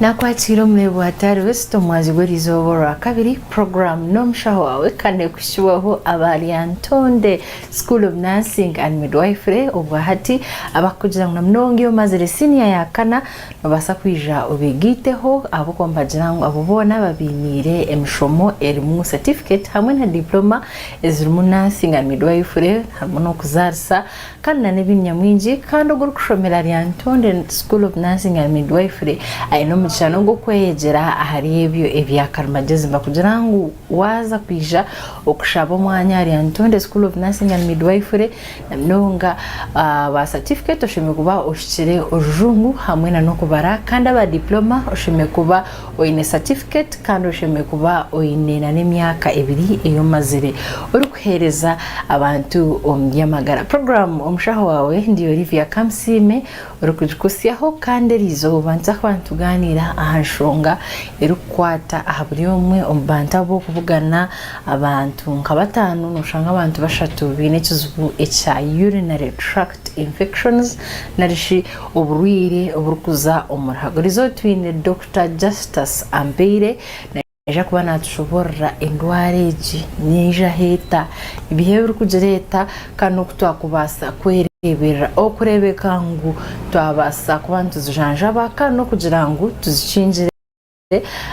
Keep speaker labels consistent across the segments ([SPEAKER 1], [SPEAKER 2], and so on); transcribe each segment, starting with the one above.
[SPEAKER 1] Nakwakiira omureebi wa Tari West omwazi gw'erizooba orwakabiri, puroguraamu n'omushaho waawe kandi ekuhikibwaho aba Lyantonde School of Nursing and Midwifery obwahati abakukugira ngu namunonga iyo omazire siniya ya kana nobaasa kwija obegaiteho ahabw'okuba nibagira ngu abo boona babainiire emishomo erimu certificate hamwe na diploma ezirimu Nursing and Midwifery harimu n'okuzaarisa Kandi na n'ebindi nyamwingi. Kandi ogwo orikushomera Lyantonde School of Nursing and Midwifery aine omugisha n'ogw'okweyegyera ahari ebyo ebya karimagyezi. Nibakugira ngu waaza kwija okushaba omwanya aha Lyantonde School of Nursing and Midwifery na munonga aba certificate oshemereire kuba ohikire orujungu hamwe na n'okubara kandi aba diploma oshemereire kuba oine certificate kandi oshemereire kuba oine na n'emyaka ebiri ei omazire orikuheereza abantu omu by'amagara. Puroguraamu Omushaho Waawe ndi Olivia Kamusiime orikugikutsyaho kandi eriizooba nituza kuba nitugaaniira aha nshonga erikukwata aha buri omwe omu bantu abu okubugana abantu nka bataano noshanga abantu bashatu baine ekizibu ekya urinary tract infections narishi oburwaire oburikuza omu ruhago. Eriizooba twine Dokita Justus Ampeire. Naija kuba naatushoboorora endwara egi neija eta, nibiha ebirikugireeta kandi n'oku twakubaasa kwereeberera okureebeka ngu twabaasa kuba nituzijanjaba kandi n'okugira ngu tuzikingire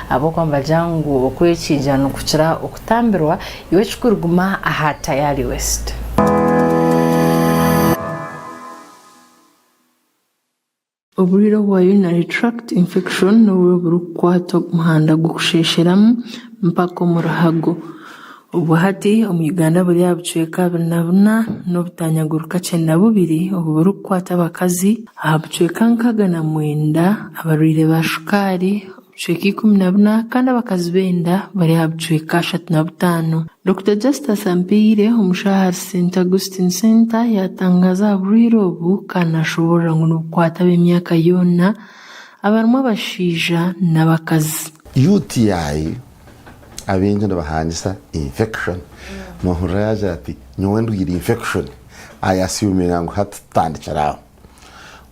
[SPEAKER 1] ahabw'okuba nibagira ngu okwekingira nikukira okutambirwa. Iwe ekikuru guma aha Tayari West. Oburwaire obwa urinary tract infection n'oburwaire oburikukwata omuhanda gw'okusheesheramu mpaka omu ruhago. Obwo hati omu Uganda buri aha bucweka 24 n'obutanyaguruka 92 obu burikukwata abakazi aha bucweka 69 abarwaire ba shukaari obucweka 14 kandi abakazi b'enda bari aha bucweka 35. Dokita Justus Ampeire, omushaho ahari St Augustine Centre yatangaza aha burwaire obu kandi nashoborora ngu nibukwata ab'emyaka yoona abarimu abashaija n'abakazi.
[SPEAKER 2] UTI abaingi nibahangisa infection, nohurira yagira ati nyowe ndwaire infection ayasiyuminga ngu hati tutandikire aho.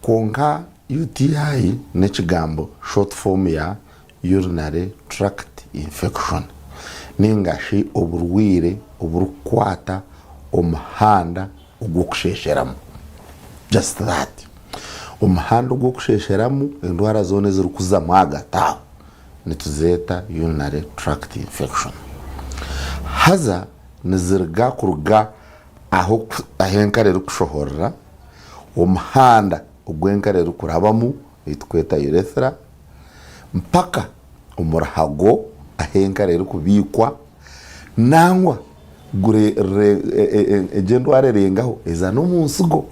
[SPEAKER 2] Kwonka UTI n'ekigambo short form ya urinary tract infection ninga shi oburwaire oburikukwata omuhanda ogw'okusheesheramu just that. Omuhanda ogw'okusheesheramu endwara zoona ezirikuzamu ahagati aho nituzeeta urinary tract infection. Haza niziruga kuruga ahu enkari erikushohorera, omuhanda ogu enkari erikurabamu ei turikweta urethra, mpaka omu ruhago ahu enkari erikubiikwa, nangwa egyo endwara erengaho eza n'omu nsigo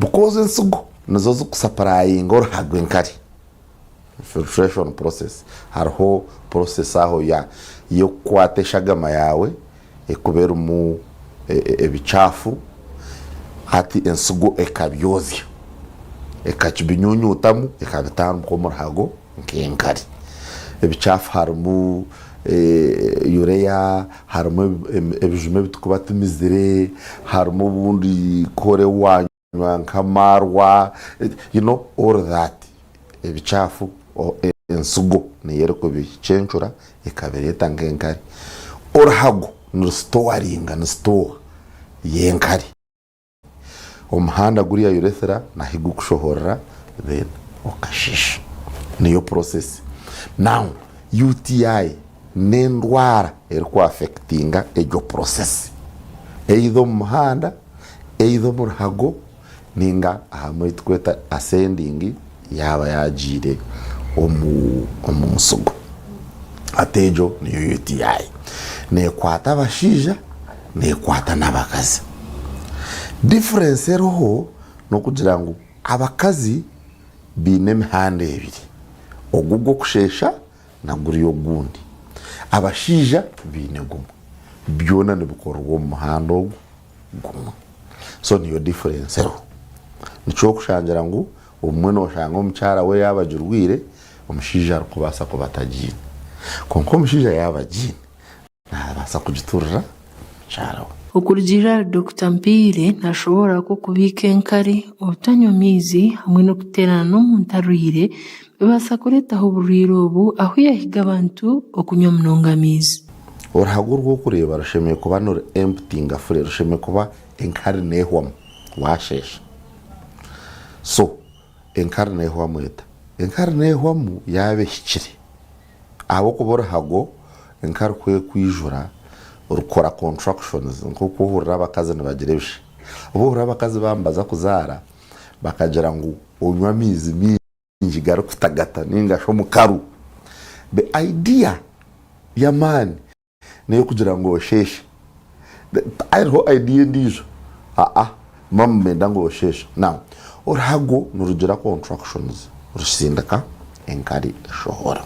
[SPEAKER 2] because ensigo nizo zirikusapurayinga oruhago enkari, filtration process. Hariho process aho y'okukwata eshagama yaawe erikuba erimu ebikyafu hati ensigo ekabyozya ekabinyunyutamu ekabitandika omu ruhago nk'enkari. Ebikyafu harimu urea, harimu ebijuma ebi turikuba tumizire, harimu obundi kore wanywa nk'amaarwa you know all that ebikyafu ensigo niyo erikubicencura ekabireeta nk'enkari. Oruhago nirusitowaringa, ni sitowa y'enkari. Omuhanda guriya urethra nahi gukushohorera then okashiisha. Niyo process. Now UTI n'endwara eriku affectinga egyo process. Either omu muhanda, either omu ruhago ninga ahamwe ei turikweta ascending yaaba yagiire omu musigo. Hati egyo niyo UTI. Neekwata abashaija, neekwata n'abakazi. Difference eriho n'okugira ngu abakazi baine emihanda ebiri, ogu ogw'okusheesha na guriya ogundi. Abashaija baine gumwe. Byona nibikorerwa omu muhanda ogu gumwe. So niyo difference eriho. Nikyo orikushangira ngu obumwe noshanga omukyara we yaaba agirwire, omushaija arikubaasa kuba atagiine. Kwonka omushaija yaaba agiine, naabaasa kugiturira mukyara we.
[SPEAKER 1] Okurugiirira ahari Dokita Mpiire, nashoboorora ku okubiika enkari, obutanywa maizi hamwe n'okuteerana n'omuntu arwaire bibaasa kureetaho oburwaire obu ahu yahiga abantu okunywa munonga amaizi.
[SPEAKER 2] Oruhago orw'okureeba rushemereire kuba nuru emptyinga fully, rushemereire kuba enkari nehwamu washeesha. So enkari nehwamu eta? Enkari nehwamu yaaba ehikire. Ahabw'okuba oruhago enkari ku erikwijura rukora contractions nk'oku ohurira abakazi nibagira ebisha. Obu ohurira abakazi baaba nibaza kuzaara bakagira ngu onywe amaizi maingi garikutagata ninga shi omukaru, the idea y'amaani n'ey'okugira ngu osheeshe. Hariho idea endiijo? Aa, muba nimwenda ngu osheeshe. Now, oruhago nirugira contractions, rutsindika enkari eshohora.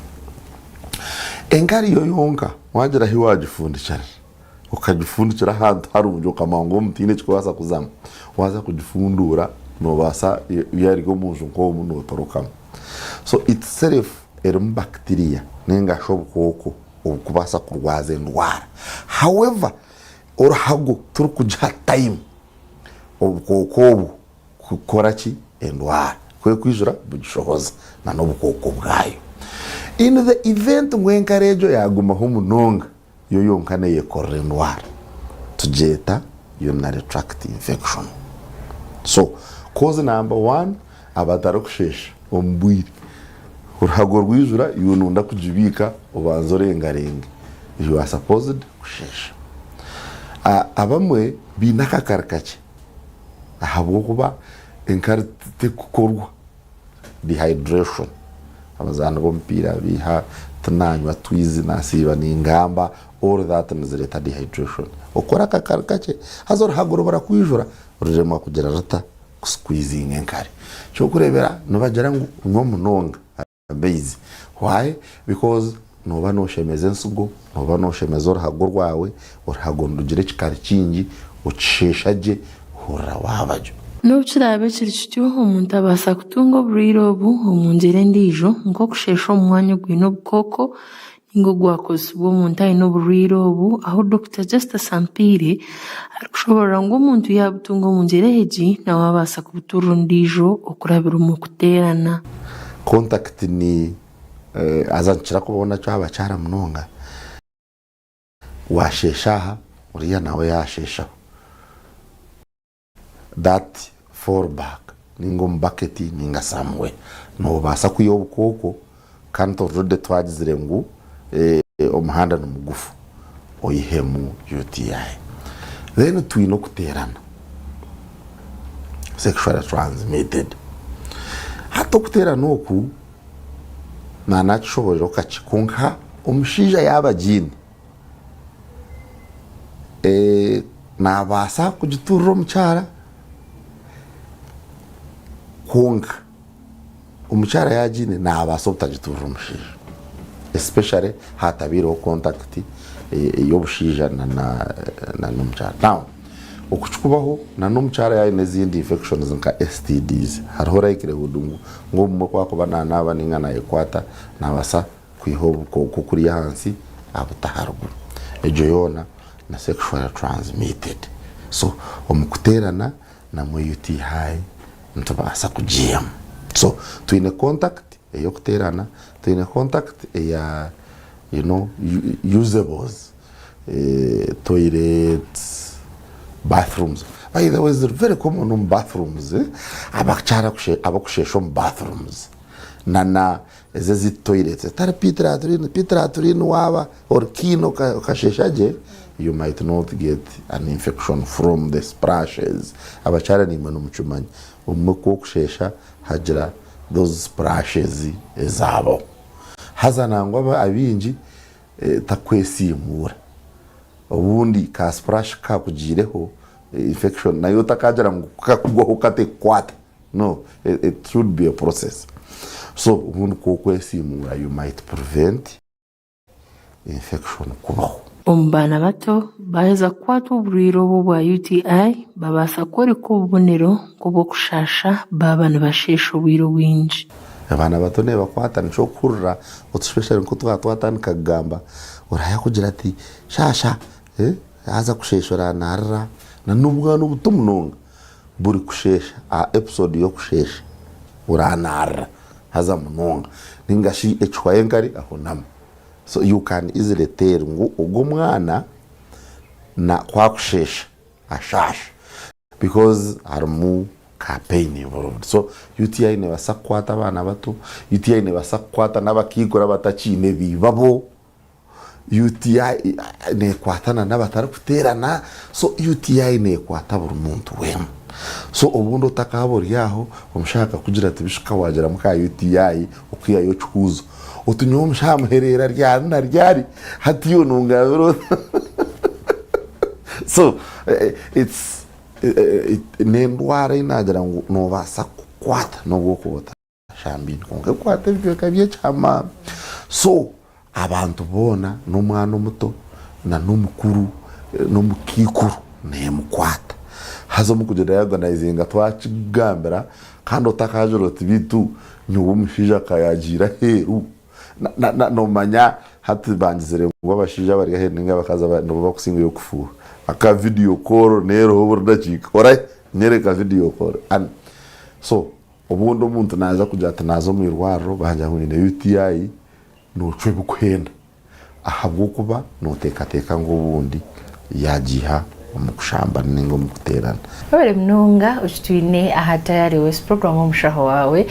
[SPEAKER 2] Enkari yo yonka waagira ahu waagifundikirira, okagifundikira ahantu harungi okamanya ngu omu tihaine ekirikubaasa kuzamu, waaza kugifunduura noobaasa yaaba eri omu nju nk'omu nootorokamu. So itself erimu bacteria nainga shi obukooko obukubaasa kurwaza endwara. However, oruhago turikugiha time obukooko obwo kukora ki? Endwara ku ekwijura bugishohoza na n'obukooko bwayo. In the event ngu enkari egyo yagumaho munonga, yo yonka neyekorera endwara. Tugyeta urinary tract infection. So, cause number one, abatarikusheesha omu bwire. Oruhago rwijura iwe noyenda kugibiika obanze orengarenge. You are supposed kusheesha. Abamwe baine akakari kakye ahabw'okuba enkari terikukorwa, dehydration. Abazaani b'omupiira baiha tinanywa twizi nasiiba ningamba, all that nizireeta dehydration. Okora akakari kakye haza oruhago rubura kwijura ruremwa kugira ruta? Kusqueezinga enkari. Ekyokureebera nibagira ngu nywa munonga amaizi. Why? Because nooba nooshemeza ensigo, nooba nooshemeza oruhago rwawe, oruhago nirugira ekikari kingi, okisheesha gye ohurira waaba gye.
[SPEAKER 1] N'obu kiraabe kiri kityo, omuntu abaasa kutunga oburwaire obu omu ngyera endiijo, nk'okusheesha omu mwanya ogwine obukooko ninga ogwakozesibwa omuntu aine oburwaire obu ahu Dokita Justus Ampiire arikushoborora ngu omuntu yaabutunga omu ngyera egi nawe abaasa kubuturira ondiijo okurabira omu kuteerana.
[SPEAKER 2] Contact ni haza nikikira kubaho nakyo aha bakyara munonga, waasheesha aha oriya nawe yaasheeshaho. That fall back ninga omu bucket ninga somewhere nobaasa kwiha obukooko kandi already twagizire ngu omuhanda nimugufu oyihemu UTI. Then twine okuteerana sexually transmitted. Hati okuteerana oku nanakishoborereho kakye kwonka omushaija yaaba agiine Naabaasa kugiturira omukyara kwonka omukyara yaaba agiine naabaasa obutagiturira omushaija especially haatabaireho contact y'obushaija na n'omukyara. Now oku kikubaho na n'omukyara yaaba aine ezindi infections nka STDs hariho likelihood ngu obumwe ku arikuba nanaaba ninga nayekwata naabaasa kwiha obukooko kuri ahansi abuta aharuguru. Egyo yoona ni sexually transmitted. So omu kuteerana namwo UTI nitubaasa kugiihamu. So twine contact ey'okuteerana, twine contact eya you know usables, toilets, bathrooms. By the way ziri very common omu bathrooms, abakyara abakusheesha omu bathrooms na na Ezi ezi toilet etari pit latrine, pit latrine waaba ori keen okashesha gye you might not get an infection from the splashes. Abakyara naimwe nimukimanya obumwe ku orikushesha hagira those splashes ezaabaho. Haza nangwa abaingi takwesiimuura obundi ka splash ku kaakugiireho infection nayo otakagira ngu ku kakugwaho katekukwata. No, it should be a process. So obundi ku okwesiimuura you might prevent infection kubaho.
[SPEAKER 1] Omu baana bato, baaheza kukwatwa oburwaire obu obwa UTI, babaasa kworeka obubonero nk'obw'okushaasha baaba nibasheesha obwire obwingi.
[SPEAKER 2] Abaana bato neebakwata nikyo orikuhurira especially nk'oku twatandika kugamba, oraayakugira ati shaasha. Yaaza kusheesha oranaarira na n'obwana obuto munonga buri kusheesha aha episode y'okusheesha oranaarira haza munonga ninga shi ekihwayo enkari ahunama so you can easily tell ngu ogu omwana na ku akusheesha ashaasha because harimu ka pain involved so UTI nebaasa kukwata abaana bato, UTI nebaasa kukwata n'abakaikuru abatakiine biibabo. UTI nekwata na n'abatarikuteerana, so UTI nekwata buri muntu weena. So obundi otakaaba ori aho, omushaho akakugira ati bishuka waagiramu ka UTI okwihayo ekihuuzo. Oti nyowe omushaho amuhereera ryari na ryari, hati iwe nongambira ota? So it's n'endwara ei naagira ngu noobaasa kukwata n'obu orikuba ota. Shambini kwonka ekwata ebicweka by'ekyama. So abantu boona n'omwana omuto na n'omukuru n'omukaikuru neemukwata. Haza omu kugidiagonizinga twakigambira kandi otakagira oti beitu nyowe omushaija ka yaagiire aheeru. Noomanya hati bangizire ngu abashaija abari aheeru nainga abakazi nibo bakusingayo kufuuha. Aka video call neeriho buri dakiika. Orahi? Nyoreka video call. So Obundi omuntu naaza kugira ati naaza omu irwariro bangira ngu nyine UTI, noocwa ebikuhenda ahabw'okuba nooteekateeka ngu obundi yaagiiha omu kushambana nainga omu kuteerana.
[SPEAKER 1] Webare munonga okitwine aha Tayari West program Omushaho Waawe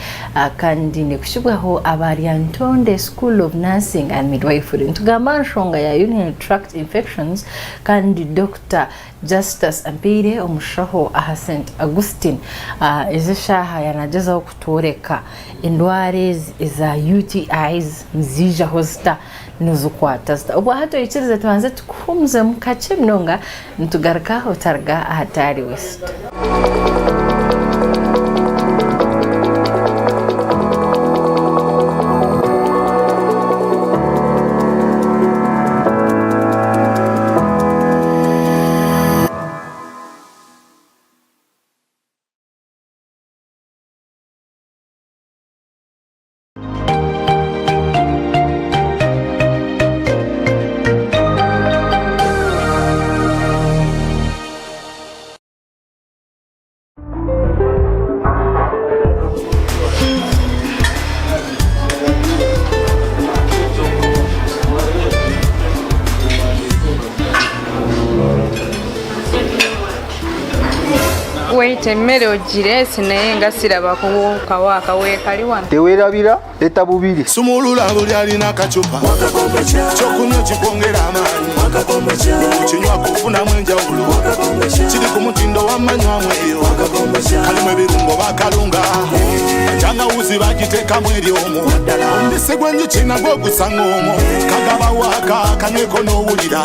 [SPEAKER 1] kandi nekushibwaho aba Lyantonde School of Nursing and Midwifery. Nitugamba aha nshonga ya Urinary Tract Infections kandi Dokita Justus Ampaire omushaho aha St Augustine ezi eshaaha yanagyezaho kutworeka endwara ezi eza UTIs niziijaho zita, nizikwata zita. Obwahati oyikirize tubanze tukuhumuzemu kakye munonga nitugaruka otaruga aha Tayari West.
[SPEAKER 3] Wait emmere ogireese naye nga siraba kuwukawo akaweekali wano.
[SPEAKER 4] Tewerabira leta bubiri.
[SPEAKER 5] Sumulula buli alina akacupa kyokunywa kikwongera amaanyi okinywa kufunamu enjawulo kiri ku mutindo wamanywamu eyo kalimu ebirungo bakalunga entangawuzi bagiteekamu eri omwo omubisi gw'enjuki nagwo gusanga omwo kagaba waaka kanyweko n'owulira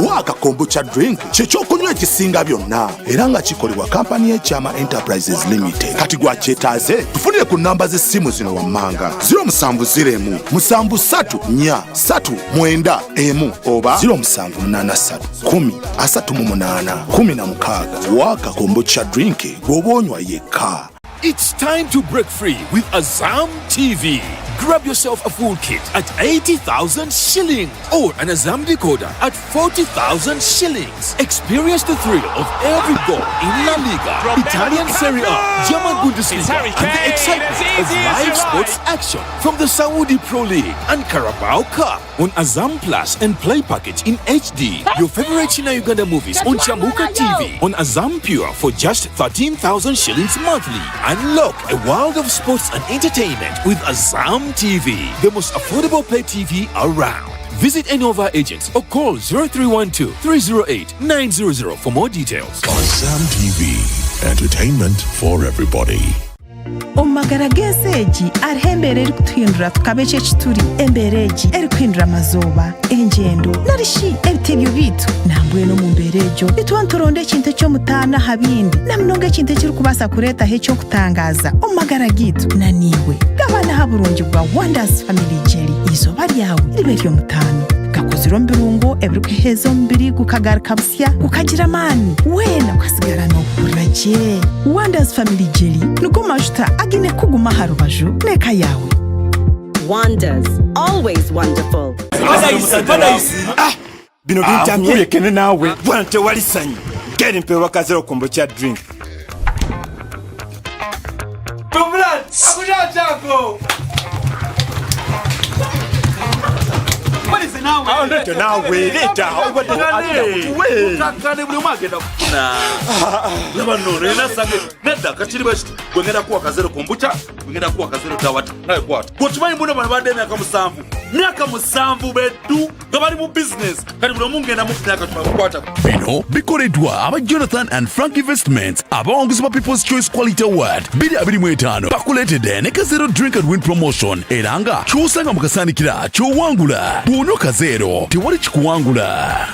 [SPEAKER 5] waaka kombucha drink kyekyokunywa ekisinga byonna era nga kikolebwa kampani y'ekyama Enterprises Limited. Kati gwakyetaaze tufunire ku nnamba z'essimu zino wammanga 070 7 3 4 3 9 1 oba 0783 10 38 16. Waaka kombucha drink gw'oba onywa yekka.
[SPEAKER 6] It's time to break free with Azam TV. Grab yourself a full kit at 80,000 shillings or an Azam decoder at 40,000 shillings. Experience the thrill of every goal in La Liga, Italian Serie A, German Bundesliga, and the excitement of live sports action from the Saudi Pro League and Carabao Cup on Azam Plus and Play Package in HD. Your favorite China Uganda movies on Chamuka TV on Azam Pure for just 13,000 shillings monthly. Unlock a world of sports and entertainment with Azam TV, the most affordable pay TV around. Visit any of our agents or call 0312 308 900 for more details.
[SPEAKER 5] Azam TV, entertainment for everybody.
[SPEAKER 7] Omu magara g'ensi egi hariho embeera erikutuhindura tukaba eki eki turi. Embeera egi erikuhindura amazooba, engyendo, nari shi ebitebyo byaitu. Nambwenu omu mbeera egyo nituba nituronda ekintu eky'omutaano aha bindi, na munonga ekintu ekirikubaasa kureetaho eky'okutangaaza omu magara gaitu. Na naiwe gabana aha burungi bwa Wonders Family Jelly. Eizooba ryawe ribe ery'omutaano. Gakozirwe omu birungo ebirikuheeza omubiri gukagaruka busya gukagira amaani, weena okasigara noohurira gye. Wonders Family Jelly nigo majuta againe kukuguma aha rubaju n'eka yaawe.
[SPEAKER 8] Wonders, always wonderful.
[SPEAKER 9] Ah!
[SPEAKER 8] Bino bintamye. Nkuyekene naawe. Bwana tewali sanyu. Geri mpewa kazero kombocha drink. Naawe leeta
[SPEAKER 9] Kakane buli omu agenda kufuna. Laba nno ono yenna asange nedda kakiri bwe kiti gwe ngenda kuwa kazero kombucha gwe ngenda kuwa kazero dawata nawe kwata. Gwe okimanyi mbuno bano badde emyaka musanvu myaka musanvu beddu nga bali mu bizinesi kati buli omu ngenda mufuna akatuma kukwata
[SPEAKER 6] Bino bikoleddwa aba Jonathan and Frank Investments abawanguzi ba People's Choice Quality Award 2025 bakuleetedde ne Kazero Drink and Win Promotion era nga ky'osanga mu kasaanikira ky'owangula. Bw'onywa Kazero tewali kikuwangula.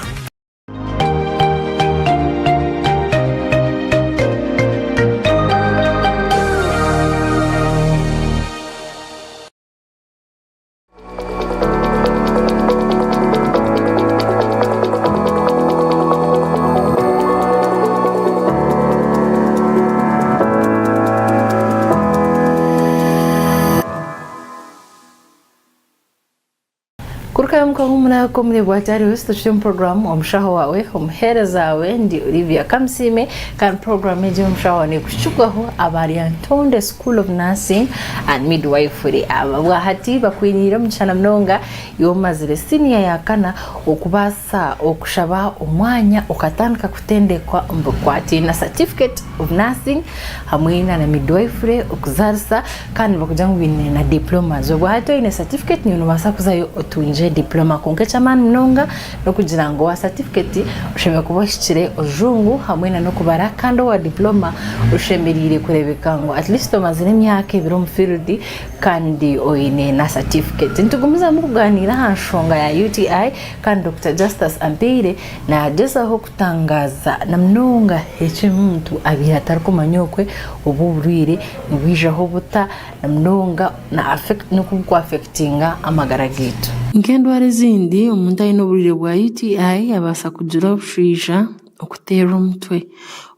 [SPEAKER 1] Kurukayo omuka nk'omunaka omuri Bwatarius tukiri omu puroguramu Omushaho Waawe, omuheereza waawe ndi Olivia Kamusiime kandi puroguramu egi Omushaho Waawe neekuhikibwaho aba Lyantonde School of Nursing and Midwifery. Aba bwahati bakwiniire omugisha na munonga iwe omazire siniya ya kana okubaasa okushaba omwanya okatandika kutendekwa omu bikwataine na Certificate of Nursing hamwe na na Midwifery, okuzaarisa kandi nibakugira ngu baine na diplomas. Obwo hati oine certificate naiwe nobaasa kuzayo otungye diploma kwonka eky'amaani munonga n'okugira ngu owa certificate oshemereire kuba ohikire orujungu hamwe na n'okubara kandi owa diploma oshemereire kureebeka ngu at least omazire emyaka ebiri omu field kandi oine na certificate. Nitugumizamu kugaaniira aha nshonga ya UTI kandi Dokita Justus Ampaire naagyezaho kutangaaza na munonga eki omuntu abaire atarikumanya okwe obu oburwaire nibwijaho buta na munonga n'oku burikuafekitinga amagara gaitu. Nk'endwara ezindi, omuntu aine oburwaire bwa UTI abaasa kugira obushwija, okuteerwa omutwe.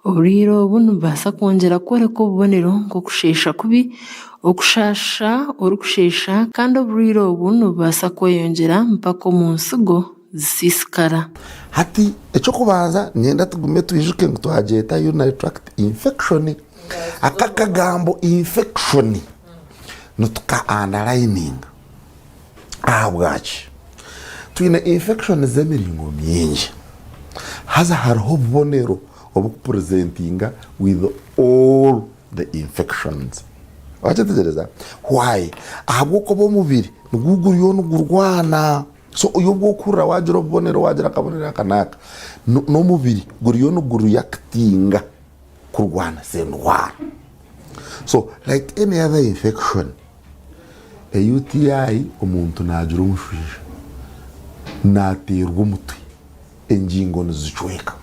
[SPEAKER 1] Oburwaire obu nibubaasa kwongyera kworeka obubonero nk'okusheesha kubi, okushaasha orikusheesha kandi oburwaire obu nibubaasa kweyongyera mpaka omu nsigo zisiisikara.
[SPEAKER 2] Hati eky'okubanza niinyenda tugume twijuke ngu twagyeta urinary tract infection. Aka akagambo infection nituka underlininga. Ahabwaki? Twine infection z'emiringo mingi haza hariho obubonero obukupresentinga with all the infections. Wakyetegyereza? Why? Ahabw'okuba omubiri nigwo guriyo nigurwana. So oyo obu okuhurira wagira obubonero wagira akabonero aka n'aka, n'omubiri guriyo nigureactinga kurwanisa endwara. So like any other infection, e UTI omuntu nagira omushwija, nateerwa omutwe, engingo nizicweka.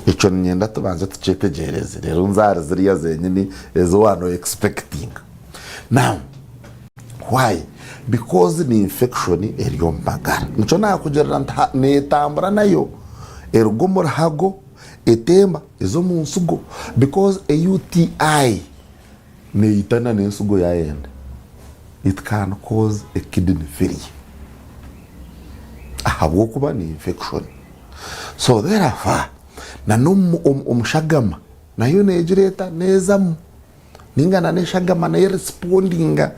[SPEAKER 2] Ekyo niinyenda tubanze tukyetegyereze reero nze ahari ziriya zenyini ezi waaba no expectinga. Now why? Because ni infection eri omu magara. Nikyo naakugirira nti neetambura nayo eruga omu ruhago etemba eza omu nsigo because e UTI neeyitana n'ensigo yaayenda. It can cause a kidney failure ahabw'okuba ni infection. So therefore na n'omu shagama nayo neegira eta? Neezamu. Ninga na n'eshagama nayo erespondinga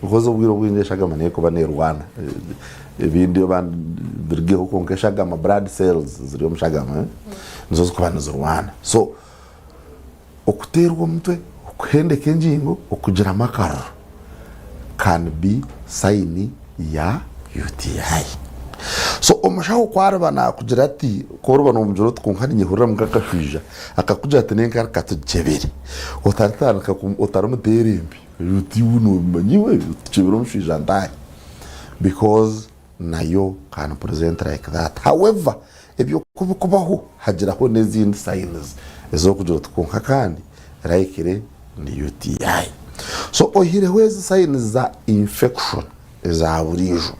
[SPEAKER 2] because obwire obwingi eshagama niyo erikuba nerwana ebindi birugeho kwonka eshagama blood cells ziri omu shagama nizo zikuba nizirwana so okuteerwa omutwe, okuhendeka engingo, okugiramu akaruru can be sign ya UTI. So omushaho ku ariba nakugira ati, ku oriba nomugira oti kwonka ninyehuriramu nk'akashwija, akakugira ati nenka reka tugikyebere, otaritandika otarimuteera empi oti iwe nobimanya iwe tukyebere omushwija ntaahe because nayo can present like that. However, ebyo ku bikubaho hagiraho n'ezindi signs ez'okugira oti kwonka kandi likely ni UTI. So oihireho ezi signs za infection eza buriijo,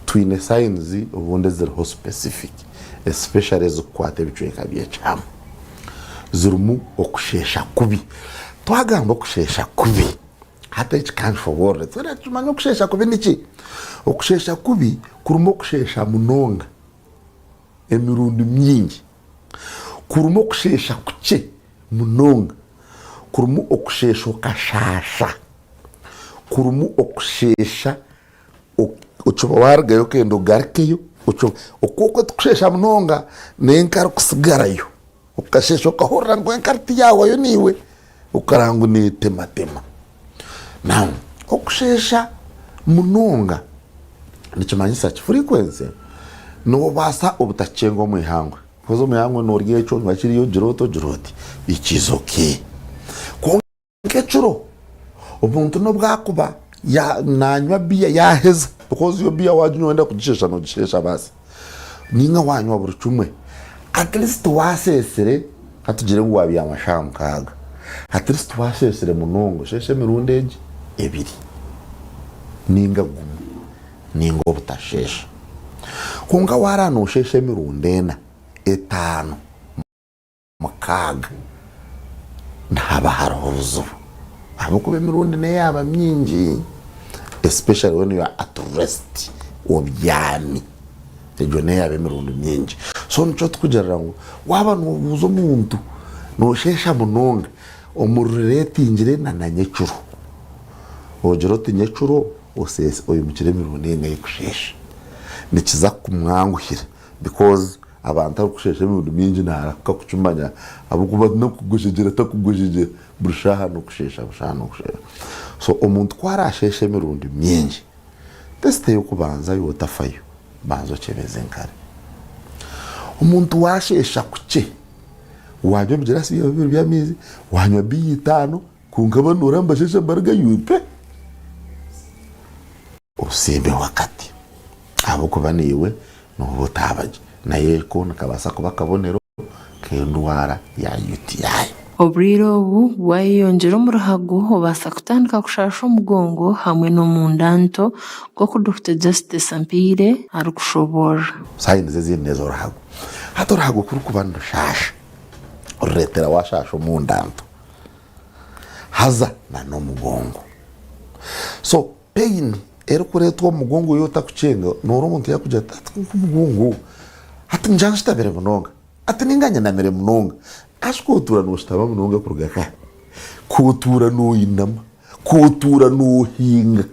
[SPEAKER 2] twine signs obundi eziriho specific especially ezikukwata ebicweka by'ekyama. Zirimu okusheesha kubi. Twagamba okusheesha kubi. Hati eki ka nshoboorore. Twena nitumanya okusheesha kubi niki? Okusheesha kubi kurimu okusheesha munonga emirundi mingi, kurimu okusheesha kukye munonga, kurimu okusheesha okashaasha, kurimu okusheesha okiba waarugayo okenda ogarukeyo, okwo okwo tikusheesha munonga n'enkari kusigarayo. Okasheesha okahurira ngu enkari tiyahwayo naiwe okareba ngu netematema. Now okusheesha munonga nikimanyisa ki? Frequency nobaasa obutakyenga omu ihangwe because omu ihangwe norya eki onywa kiriya ogira oti ogira oti it is okay. Kwonka Nk'ekiro, omuntu n'obu akuba nanywa biya yaheza, because yo biya waginywa wayenda kugisheesha nogisheesha baasi, ninga wanywa buri kimwe, at least wasesire katugire ngu wabyama shaaha mukaaga, at least wasesire munonga osheeshe emirundi egi ebiri ninga gumwe ninga obutasheesha. Kwonka waraba nosheesha emirundi ena, etaano, mukaaga nihaba hariho obuzibu ahabw'okuba emirundi neyaaba mingi especially when you are at rest obyami egyo neyaaba emirundi mingi so nikyo tukugirira ngu waaba nobuuza omuntu nosheesha munonga omuretingire na na nyekiro ogira oti nyekiro oyimukire emirundi engahi kusheesha nikiza kumwanguhira because Abantu abarikushesha emirundi mingi narahuka kukimanya ahabw'okuba n'okugwejegyera takugwejegyera buri shaaha n'okusheesha buri shaaha n'okusheesha. So omuntu ku arasheeshe emirundi mingi, test ey'okubanza iwe otafayo banza okyebeze enkari. Omuntu washeesha kukye, wanywa ebigirasi byawe bibiri by'amaizi, wanywa biya itaano kwonka banu noreeba nibasheesha nibarugayo pe. Osimbeho akati, ahabw'okuba naiwe nooba otaaba gye. Nayo ako nikabaasa kuba akabonero k'endwara ya UTI.
[SPEAKER 1] Obwire obu bwayeyongyera omu ruhago obaasa kutandika kushaasha omugongo hamwe n'omunda nto nk'oku Dokita Justice Ampiire arikushoboorora.
[SPEAKER 2] Signs ezindi n'ez'oruhago. Hati oruhago ku rurikuba nirushaasha, rureetera waashaasha omunda nto haza n'omugongo. So Pain erikureetwa omu mugongo yoona otakukyenga nohurira omuntu yakugira ati hati kwonka omugongo hati ningira nshutamire munonga hati ninga nyinamire munonga hashi ku otuura noshutama munonga kuruga kare ku otuura noyinama ku otuura nohinga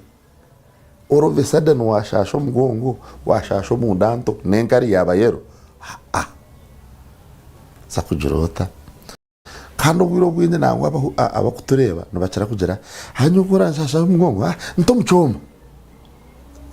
[SPEAKER 2] all of a sudden washasha omugongo washasha omunda nto n'enkari yaaba yellow haa sakugira ota. Kandi obwire obwingi nangwa abakutureeba nibakira kugira hanyuma nyowe ku oranshasha omugongo nta omu kyoma.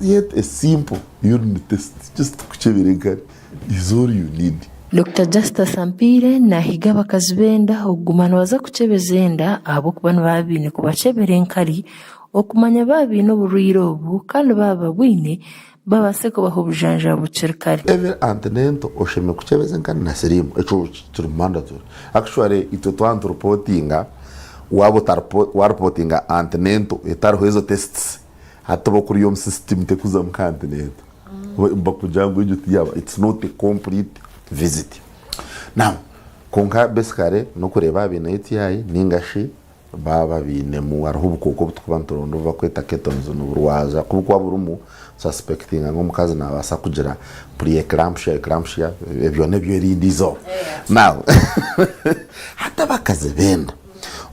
[SPEAKER 2] Yet a simple urine test just kukyebera enkari is all you need.
[SPEAKER 1] Dokita Justus Ampiire naahiga abakazi b'enda okuguma nibaza kukyebeza enda ahabw'okuba nibaba baine kubakyebera enkari okumanya baaba baine oburwaire obu kandi baaba babwine babaase kubaha obujanjabi bukiri kare.
[SPEAKER 2] Every antenatal oshemereire kukyebeza enkari na siriimu ekyo kiri mandatory. Actually itwe twaba nitureportinga waaba wareportinga antenatal etariho ezo tests hati bakuriya omu system tekuzamu nka antenatal nibakugira ngu egyo tiyaba it's not a complete visit. Now kwonka basically nokureeba yaaba aine UTI ninga shi Baaba bainemu hariho obukooko obu turikuba nituronda obu barikweta ketones niburwaza ku burikuba burimu suspectinga ngu omukazi naabaasa kugira pre-eclampsia, eclampsia ebyo n'ebyo erindi izooba. Now hati abakazi b'enda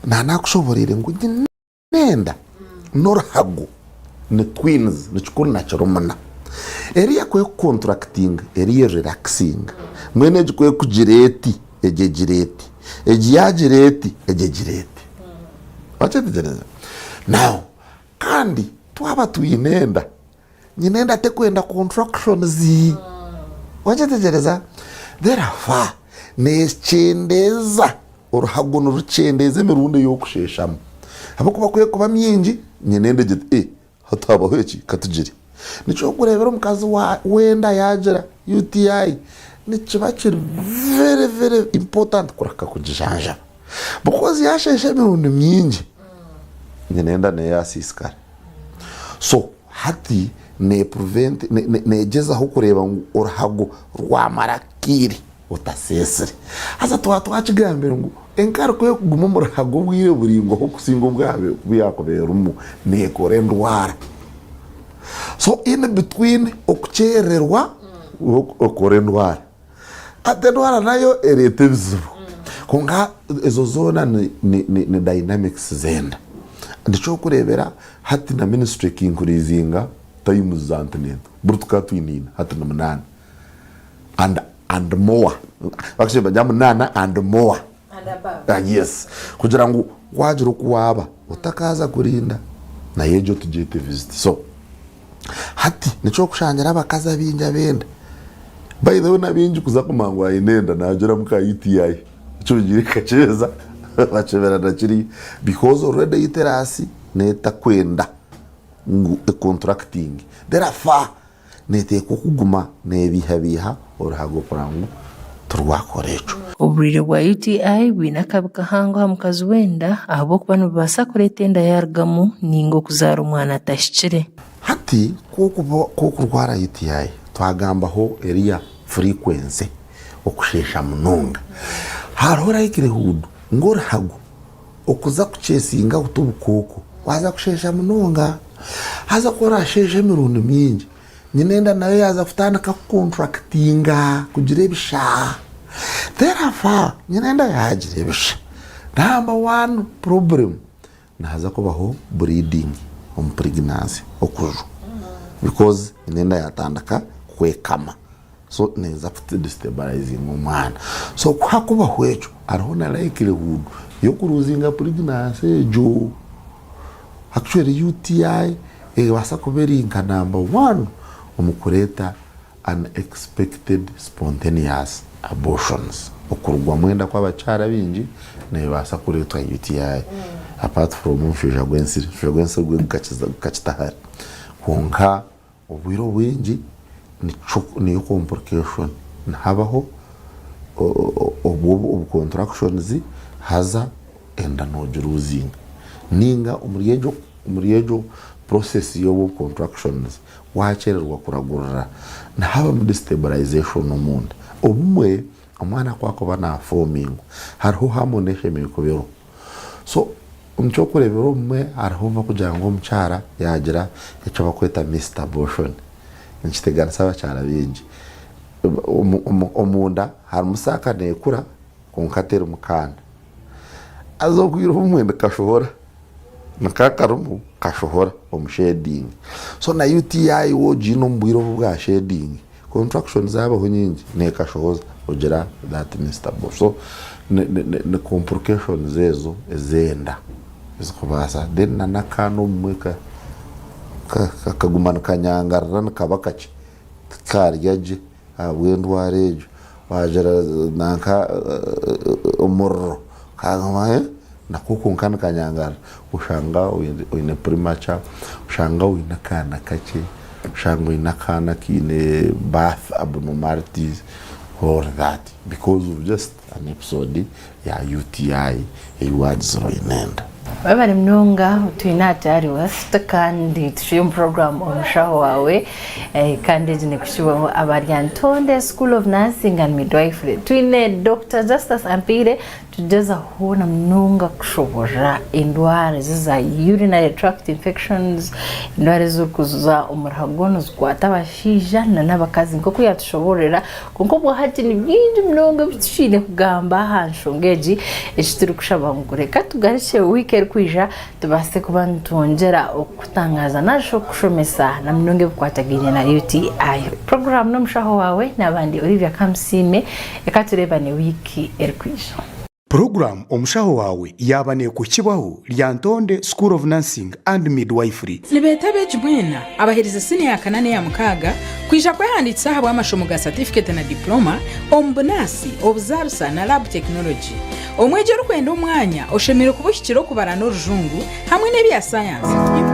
[SPEAKER 2] naanakushoboreire ngu nyine enda n'oruhago ni twins ni kikuru na kirumuna. Eriya ku erikukontrakitinga eriya erelakisinga mbwenu egi ku erikugira eti Egi egira eti, egi yaagira eti, egi egira eti. Wakyetegyereza? Now, kandi twaba twine enda, nyine enda tekwenda contractions. Wakyetegyereza? Therefore, neekyendeeza, oruhago nirukyendeeza emirundi ey'okusheeshamu. Ahabw'okuba ku erikuba mingi, nyine enda egira eti, eh, Hati habaho eki? Ka tugire. Nikyo orikureebera omukazi w'enda yaagira UTI, nikiba kiri very very important kureka kugijanjaba because yaasheesha emirundi mingi, nyina enda neyo yaasiisikara. So hati neegyezaho kureeba ngu oruhago rwamara akaire otaseesire. Haza twaba twakigambire ngu. Enkari ku erikuguma omu ruhago obwire buraingwaho okusinga obu yaakuba erimu, neekora endwara. So in between okukyerererwa okora endwara. Hati endwara nayo ereeta ebizibu. Kwonka ezo zoona ni dynamics z'enda. Nikyo orikureebera hati na ministry eka increasinga times za antenatal. Buri tukaba twine ina, hati ni munaana. And and more. Actually nibagira munaana and more. Yes. Kugira ngu waagira oku waaba otakaaza kurinda nayo egyo tugyete visit. So hati nikyo orikushangira abakazi abaingi ab'enda. By the way n'abaingi kuza kumanya ngu aine enda naagiramu ka UTI. Ekyo ogiire okakyeza bakyebera na kiriya because already uterus neetakwenda ngu econtractinge. Therefore Neeteekwa okuguma neebeihabeiha oruhago kureba ngu tirwakora ekyo.
[SPEAKER 1] Oburwaire bwa UTI bwine akabi kahango aha mukazi w'enda ahabw'okuba nibubaasa kureeta enda yaarugamu nainga okuzaara omwana atahikire.
[SPEAKER 2] Hati ku okurwara UTI twagambaho eriya frequency, okusheesha munonga. Hariho likelihood ngu oruhago Okuza kukyesinga buta obukooko waaza kusheesha munonga. Haza ku oraasheeshe emirundi mingi, nyina enda nayo yaaza kutandika kukontrakitinga kugira ebisha. Therefore, nyina enda yaagira ebisha, number one problem nihaza kubaho bleeding omu pregnancy, okujwa because nyina enda yaatandika kwekama. So neeza ku destabilizinga omwana. So ku hakubaho ekyo, hariho na likelihood y'okuruzinga pregnancy egyo. Actually UTI ebaasa kuba eri nka number one omu kureeta unexpected spontaneous abortions. Okurugwamu enda kw'abakyara baingi neebaasa kureetwa UTI apart from omushaija gw'ensiri. Omushaija gw'ensiri gwe gukakita hare. Kwonka Obwire obwingi niyo complication nihabaho obwo obu contractions haza enda nogiruzinga ninga omuri egyo process y'obwo contractions wakyererwa kuragurira nihabamu destabilization omunda. Obumwe omwana ku akuba nafomingwa hariho hormone eshemereire kuba eriho. So omu ky'okureebera obumwe hariho obu barikugira ngu omukyara yaagira eki barikweta missed abortion nikiteganisa abakyara baingi. Omunda harimu saaka neekura kwonka terimu kaana. Haza obwire obumwe nikashohora, nika akarimu kashohora omu shedding. So na UTI waaba ogiine omu bwire obu bwa shedding, Contraction zabaho nyingi nekashohoza ogira that missed abortion so ni complications ezo ezenda ezikubaasa then na nakaana obumwe kakaguma nikanyangarara nikaba kakye tikarya gye ahabw'endwara egyo wagira nanka omuriro kaguma nako kwonka nikanyangarara oshanga oine premature oshanga oine akaana kakye. Oshanga oine akaana akaine birth abnormalities all that because of just an episode ya UTI ei waagizire oine enda.
[SPEAKER 1] Webare munonga otwine aha Tayari West kandi turi omu program Omushaho Waawe kandi egi nekushibwaho aba Lyantonde School of Nursing and Midwifery. Twine Dokita Justus Ampiire Tugyezaho na munonga kushoborora endwara ezi eza urinary tract infections, endwara ezirikuza omu ruhago nizikwata abashaija n'abakazi nk'oku yaatushoboororera. Kwonka obwahati ni bingi munonga ebi tukiine kugamba aha nshonga egi. Eki turikushaba ngu reka tugarukye wiiki erikwija tubaase kuba nitwongyera okukutangaaza narishi okukushomesa na munonga ebikwatagaine na UTI. Puroguraamu n'omushaho waawe naaba ndi Olivia Kamusiime. Reka tureebane wiiki erikwija.
[SPEAKER 8] Puroguraamu Omushaho Waawe yaaba neekuhikibwaho Lyantonde School of Nursing and Midwifery.
[SPEAKER 10] Nibeeta abeegi mwena abaherize siniya ya kana n'eya mukaaga kwija kwehandiikisa ahabw'amashomo ga satifiketi na diploma omu bunaasi, obuzaarisa na lab technology. Omwegi orikwenda omwanya oshemereire kuba ohikire okubara n'orujungu hamwe n'ebya sayansi.